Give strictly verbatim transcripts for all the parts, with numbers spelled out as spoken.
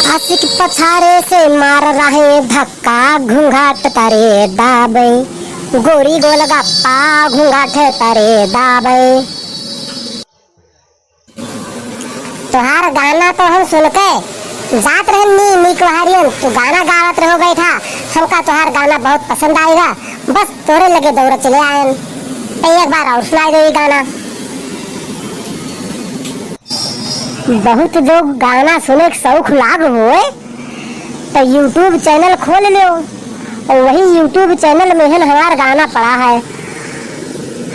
आशिक पछारे से मार रहे धक्का, घूंघाट तरे दाबे, गोरी गोलगप्पा घूंघाट तरे दाबे। तोहार गाना तो हम सुन के जात रहन नी, नी कुहारियन, तू गाना गावत रहो बैठा, हमका तोहार गाना बहुत पसंद आएगा, बस तोरे लगे दौड़ चले आयन। तो एक बार और सुनाई दे ई गाना। बहुत जो गाना सुने के शौक लाग होए, तो YouTube channel खोल लो और वही YouTube channel में हन हमार गाना पड़ा है।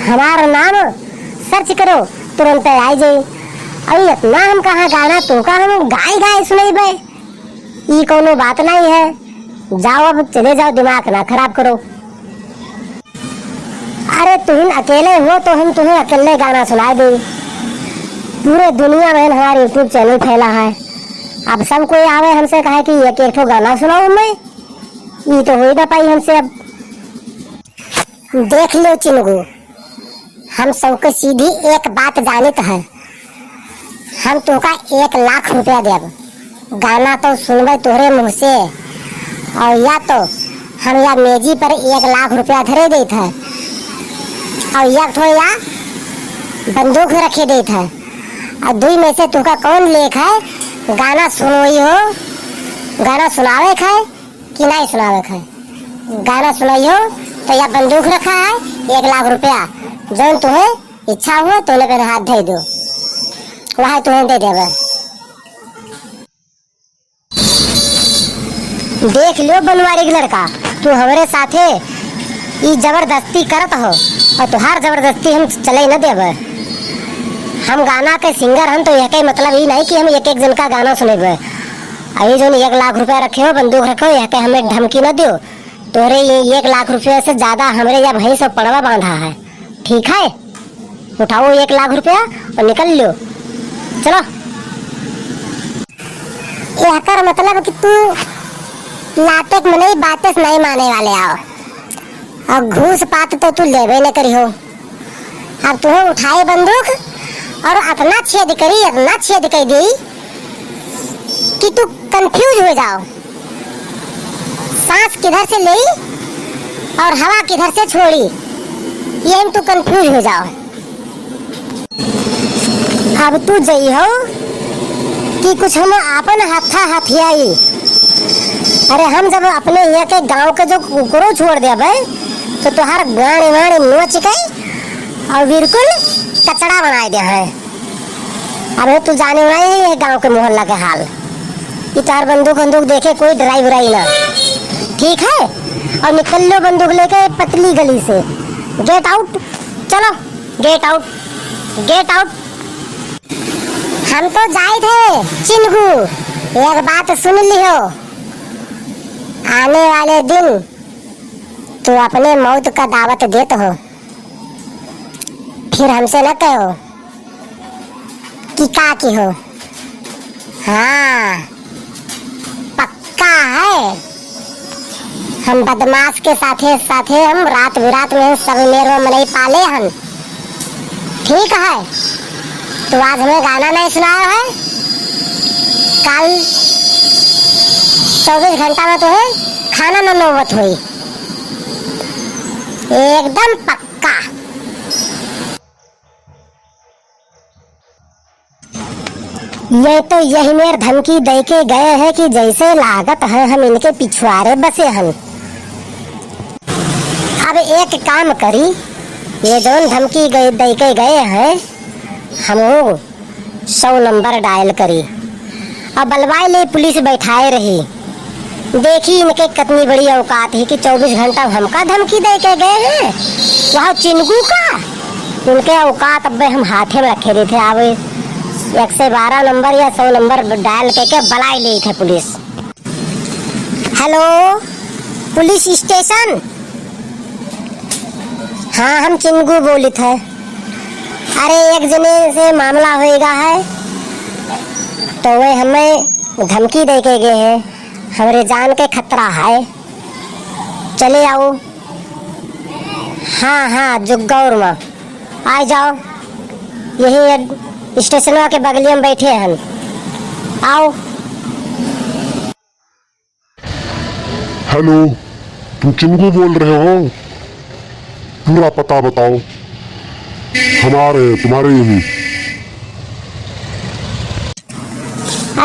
हमार नाम search करो, तुरंत आई जाई। अरे इतना हम कहाँ गाना तोहका हम गाय गाय सुनैबे, ई कौनो बात नहीं है। जाओ अब चले जाओ, दिमाग ना खराब करो। अरे तुहिन अकेले हो तो हम तुम्हें अकेले गाना सुनाई दे। पूरे दुनिया में हमारा YouTube channel फैला है। अब सब कोई आवे हमसे कहे कि एक एक ठो गाना सुनाओ मैं, ई तो हो ही ना पाई हमसे अब। देख लो चिनगू, हम सबके सीधी एक बात जानित है, हम तोहका एक लाख रुपया देब, गाना तो सुनबे तोहरे मुँह से, और या तो हम या मेजी पर एक लाख रुपया धरे देत है, और या तो या बंदूक रखे देत है, और दुई में से तोहका कौन लेख है, गाना सुनोई हो, गाना सुनावे है कि नहीं सुनावे है? गाना सुनाई हो तो या बंदूक रखा है, एक लाख रुपया, जौन तुम्हें इच्छा हो तोने पे हाथ धर दो, वहाँ तुम्हें दे देवे। देख लो बनवारी के लड़का, तू हमरे साथे ई जबरदस्ती करत हो और तुहार जबरदस्ती हम चले न देबे। हम गाना के singer हन तो यह के मतलब ई नहीं कि हम एक एक जन का गाना सुनेबे। अभी जौन एक लाख रुपया रखे हो, बंदूक रखे हो, यह के हमें धमकी न दियो। तोहरे ये एक लाख रुपया से ज्यादा हमरे या भैंस और पड़वा बांधा है, ठीक है? उठाओ एक लाख रुपया और निकल लो, चलो। एकर मतलब कि तू नाटक में नहीं, बातें से नहीं माने वाले आओ, और घूस पात तो तू लेबे न करी हो। अब तुहे उठाए बंदूक और अतना छेद करी, अतना छेद कर दी कि तू confuse हो जाओ, सांस किधर से लेई और हवा किधर से छोड़ी, ये में तू confuse हो जाओ। अब तू जइहो कि कुछ हम आपन हत्था हथियाई। अरे हम जब अपने यहाँ के गांव के जो कुकुरो छोड़ देबे तो तोहार गाड़ी वाड़ी नोच के और बिल्कुल कचड़ा बनाए दे है। अबे तू जाने वाला है ये गांव के मोहल्ला के हाल। ये तोहार बंदूक बंदूक देखे कोई डराई बुराई ना, ठीक है? और निकल लो बंदूक लेके पतली गली से। Get out, चलो, get out, get out। हम तो जाइत है चिनगू, एक बात सुन लिहो, आने वाले दिन तू अपने मौत का दावत देत हो, फिर हमसे न कहो कि का की हो। हाँ, पक्का है, हम बदमाश के साथे साथे हम रात बिरात में सब मेरवा मनई पाले हन। ठीक है, तू आज हमें गाना नहीं सुनाया है, कल चौबीस घंटा में तुम्हें खाना न नौबत हुई, एकदम पक्का। ये तो यही मेर धमकी दे के गए हैं कि जैसे लागत है हम इनके पिछुआरे बसे हन। अब एक काम करी, ये जौन धमकी गए, दे के गए हैं, हम सौ नंबर dial करी। अब बलवाए ले पुलिस बैठाए रही। देखी इनके कितनी बड़ी औकात है कि चौबीस घंटा हमका धमकी दे के गए हैं, वहाँ चिनगू का। उनके औकात अब्बे हम हाथे में रखे रहे थे। अब एक सौ बारह नंबर या सौ नंबर dial करके बलाए ले थे पुलिस। Hello, पुलिस स्टेशन। हाँ, हम चिनगू बोलित है। अरे, एक जने से मामला होएगा है, तो वे हमें धमकी दे के गए हैं, हमरे जान के खतरा है। चले आओ। हाँ, हाँ, जुग्गौर में। आ जाओ, यही अड-, स्टेशनवा के बगलिया में बैठे हन। आओ। हेलो, तुम चिंगू बोल रहे हो? पूरा पता बताओ, हम आ रहे हैं तुम्हारे यहीं।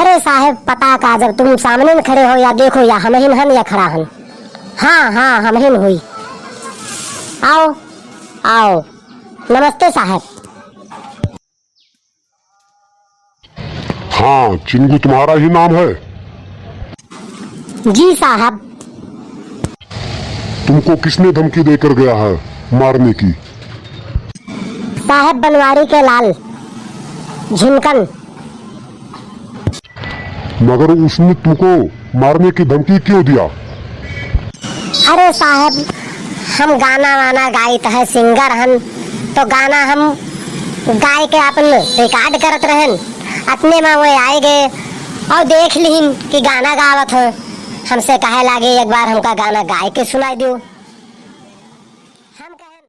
अरे साहेब, पता का, जब तुम सामने में खड़े हो या देखो, या हमहिन हन या खड़ा हन। हाँ, हाँ, हमहिन हुई। आओ, आओ। नमस्ते साहेब। हाँ, चिंगू तुम्हारा ही नाम है? जी साहब। तुमको किसने धमकी देकर गया है मारने की? साहब, बनवारी के लाल झिनकन। मगर उसने तुमको मारने की धमकी क्यों दिया? अरे साहब, हम गाना वाना गाइत है, सिंगर हन, तो गाना हम गाय के आपन रिकॉर्ड करत रहन। अतने में वो आए गए और देख लिहिन कि गाना गावत हो। हमसे कहे लागे, "एक बार हमका गाना गाय के सुनाई दियो।"